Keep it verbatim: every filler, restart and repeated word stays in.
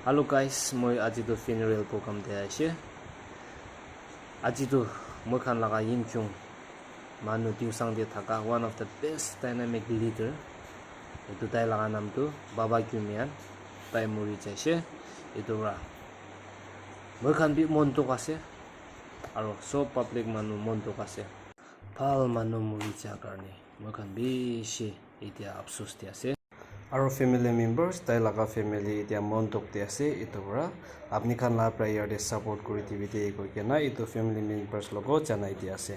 Hello guys, moi aji tu funeral program te aise. Aji tu moi khan laga Yimkhiung manu Tuensang te thaka one of the best dynamic leader, etu tai laga naam tu Baba Kyumian, tai muri jaise. Etu para moi khan bi mon dukh ase, aro sob public manu mon dukh ase. Bhal manu muri ja karne moi khan bishi etia afsus te ase. Aro family members, tai laga family etia mon dukh te ase. Etu para apni khan la prayer te support kuri dibi de koi kena etu family members logo janai di ase.